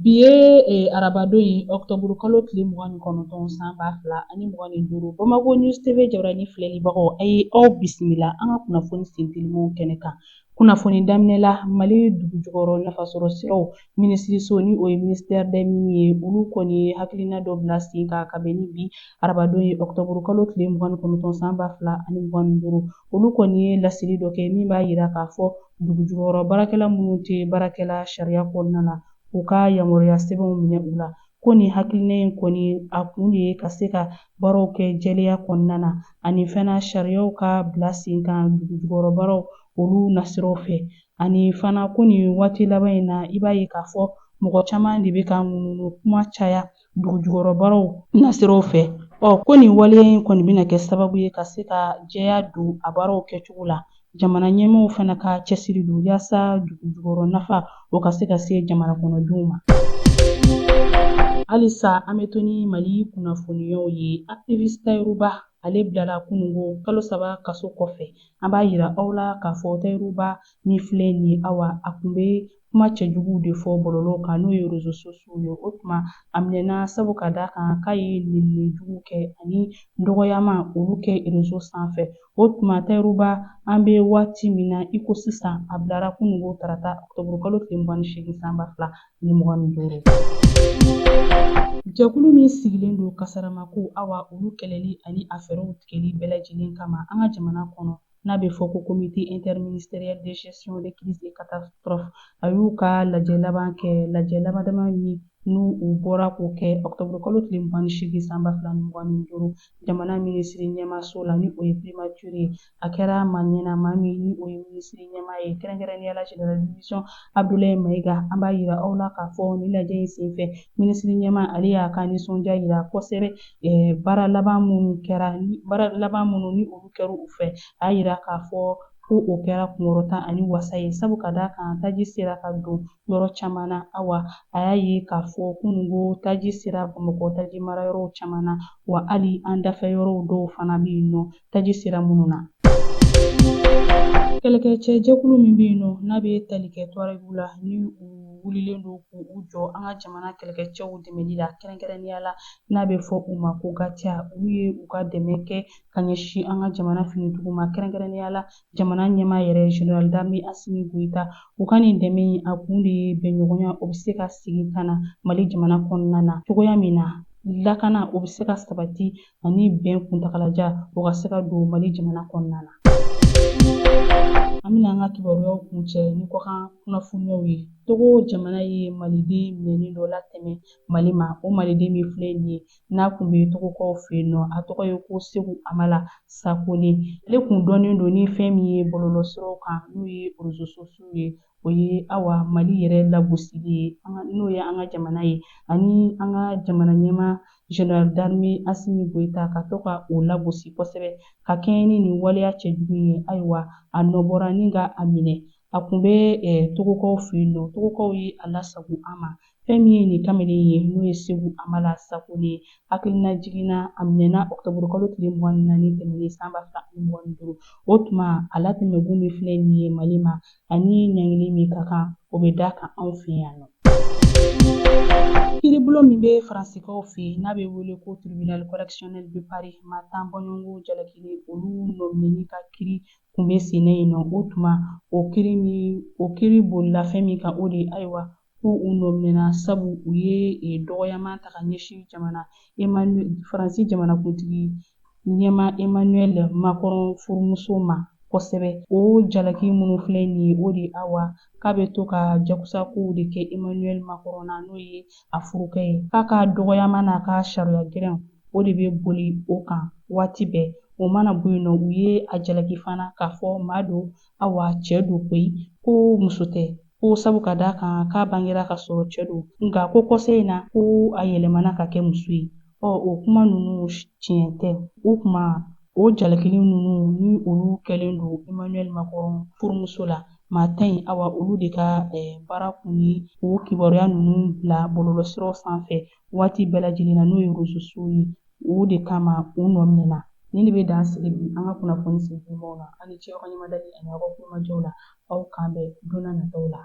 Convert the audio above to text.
Bi ye arabadon ye, ɔkutɔburu kalo tile 29 san 2025. Bamako News TV jabaranin filɛlibagaw, a ye aw bisimila an ka kunnafoni sentelimanw kɛnɛ kan. Kunnafoni daminɛ la, Mali dugujukɔrɔ nafasɔrɔ siraw minisiriso, ni o ye ministère des mines ye, olu kɔni ye hakilina dɔ bila sen kan ka bɛn ni bi arabadon ye, ɔkutɔburu kalo tile 29 san 2025. Olu kɔni ye laseli dɔ kɛ min b'a yira k'a fɔ dugujukɔrɔ baarakɛla minnu tɛ baarakɛla sariya kɔnɔna na, u ka yamaruya sɛbɛnw minɛ u la. Ko nin hakilina in kɔni, a kun de ye ka se ka baaraw kɛ jɛlenya kɔnɔna na, ani fana sariyaw ka bila sen kan dugujukɔrɔ baaraw olu nasiraw fɛ. Ani fana ko nin waati laban in na, i b'a ye k'a fɔ mɔgɔ caman de bɛ ka ŋunuŋunu kuma caya dugujukɔrɔ baaraw nasiraw fɛ. Ko nin waleya in kɔni bɛna kɛ sababu ye ka se ka jɛya don a baaraw kɛcogo la. Jamana ɲɛmaaw fana ka cɛsiri don yaasa dugujukɔrɔ nafa o ka se ka se jamana kɔnɔdenw ma. Halisa an bɛ to ni Mali kunnafoniyaw ye. Activiste Tahirou Bah, ale bilala kunungo kalo 3 kaso kɔfɛ. An b'a yira aw la k'a fɔ Tahirou Bah min filɛ nin ye, awa a kun bɛ kuma cɛjuguw de fɔ bɔlɔlɔw kan, n'o ye réseaux sociaux ye. O tuma a minɛna sabu ka d'a kan k'a ye nɛnini jugu kɛ ani dɔgɔyama olu kɛ réseau sanfɛ. O tuma Tahirou Bah, an bɛ waati min na i ko sisan, a bilara kunungo tarata ɔkutɔburu kalo tile 28 san 2025. Jɛkulu min sigilen don kasaramako, awa olu kɛlɛli ani a fɛɛrɛw tigɛli bɛɛ lajɛlen kama an ka jamana kɔnɔ, n'a bɛ fɔ ko comité interministériel de gestion des crises et catastrophes, a y'u ka lajɛ laban kɛ, lajɛ laban dama min n'u u bɔra k'o kɛ ɔkutɔburu kalo tile 28 san 2025 jamana minisiri ɲɛmaaso la, ni o ye primature ye. A kɛra maa ɲɛna, maa min ni o ye minisiri ɲɛmaa ye, kɛrɛnkɛrɛnnenya la général de division Abdoulaye Maïga. An b'a yira aw la k'a fɔ nin lajɛ in senfɛ, minisiri ɲɛmaa ale y'a ka nisɔndiya yira kosɛbɛ baara laban minnu kɛra, baara laban minnu ni olu kɛra u fɛ. A y'a yira k'a fɔ ko o kɛra kunkɔrɔta ani wasa ye, sabu ka d'a kan taji sera ka don yɔrɔ caman na. Awa a y'a ye k'a fɔ kunungo taji sera Bamakɔ taji mara yɔrɔw caman na, wa hali an dafɛ yɔrɔw dɔw fana bɛ yen nɔ, taji sera minnu na. Kɛlɛkɛcɛ jɛkulu min bɛ yen nɔ, n'a bɛ tali kɛ Tuareg la, ni u wulilen don k'u jɔ an ka jamana kɛlɛkɛcɛw dɛmɛli la, kɛrɛnkɛrɛnnenya la n'a bɛ fɔ u ma ko GATIA, olu ye u ka dɛmɛ kɛ ka ɲɛsin an ka jamana finitigiw ma, kɛrɛnkɛrɛnnenya la jamana ɲɛmaa yɛrɛ général d'armée Assimi Goïta. U ka nin dɛmɛ in, a kun de ye bɛnɲɔgɔnya o bɛ se ka segin ka na Mali jamana kɔnɔna na cogoya min na, lakana o bɛ se ka sabati ani bɛn kuntagalajan o ka se ka don Mali jamana kɔnɔna na. An bɛna an ka kibaruyaw kuncɛ ni kɔkan kunnafoniyaw ye. Togo jamana ye maliden minɛni dɔ latɛmɛ Mali ma. O maliden min filɛ nin ye, n'a kun bɛ Togokaw fɛ yen nɔ, a tɔgɔ ye ko Segu Amala Sakone. Ale kun dɔnnen don ni fɛn min ye bɔlɔlɔsiraw kan, n'o ye réseaux sociaux ye, o ye awa Mali yɛrɛ lagosili ye, n'o ye an ka jamana ye ani an ka jamana ɲɛmaa général d'armée Assimi Goïta, ka to ka o lagosi kosɛbɛ ka kɛɲɛ ni nin waleya cɛjugu ye. Ayiwa a nɔ bɔra ni ka a minɛ, a kun bɛ Togokaw fɛ yen nɔ, Togokaw ye a lasago an ma. Fɛn min ye nin kamalen ye, n'o ye Segu Amala Sakone ye, hakilina jiginna a minɛna ɔkutɔburu kalo tile 24 tɛmɛnen san 2025. O tuma a latɛmɛkun min filɛ nin ye Mali ma, ani ɲangili min ka kan, o bɛ da kan anw fɛ yan nɔ. Kiiribulon min bɛ Faransikaw fɛ yen, n'a bɛ wele ko tribunal correctionnel de Paris, maa 10 bɔɲɔgɔnko jalakili olu nɔminɛni ka kiiri kun bɛ sen na yen nɔ. O tuma o kiiri min, o kiiri bolila fɛn min kan, o de ye ayiwa ko u nɔminɛna sabu u ye dɔgɔyama ta ka ɲɛsin jamana Faransi jamanakuntigi ɲɛmaa Emmanuel Macron furumuso ma kosɛbɛ. O jalaki minnu filɛ nin ye, o de awa k'a bɛ to ka jagosa kow de kɛ Emmanuel Macron na, n'o ye a furukɛ ye, k'a ka dɔgɔyama n'a ka sariya gɛlɛnw o de bɛ boli o kan waati bɛɛ. O mana bɔ yen nɔ, u ye a jalaki fana k'a fɔ maa don, awa cɛ don koyi, ko muso tɛ, ko sabu ka d'a kan k'a bangera ka sɔrɔ cɛ don, nka ko kɔsa in na ko a yɛlɛmana ka kɛ muso ye. O kuma ninnu tiɲɛ tɛ. O tuma o jalakili ninnu ni olu kɛlen don Emmanuel Macron furumuso la, maa 10 in, awa olu de ka baara kun ye o kibaruya ninnu bila bɔlɔlɔsiraw sanfɛ waati bɛɛ lajɛlen na, n'o ye réseaux sociaux ye. O de kama u nɔ minɛna. Nin de bɛ dan sigi bi an ka kunnafoni sentelimanw na. Aw ni ce aw ka ɲɛmadali ani aw ka kulomajɔw la. Aw k'an bɛn don n'a nataw la.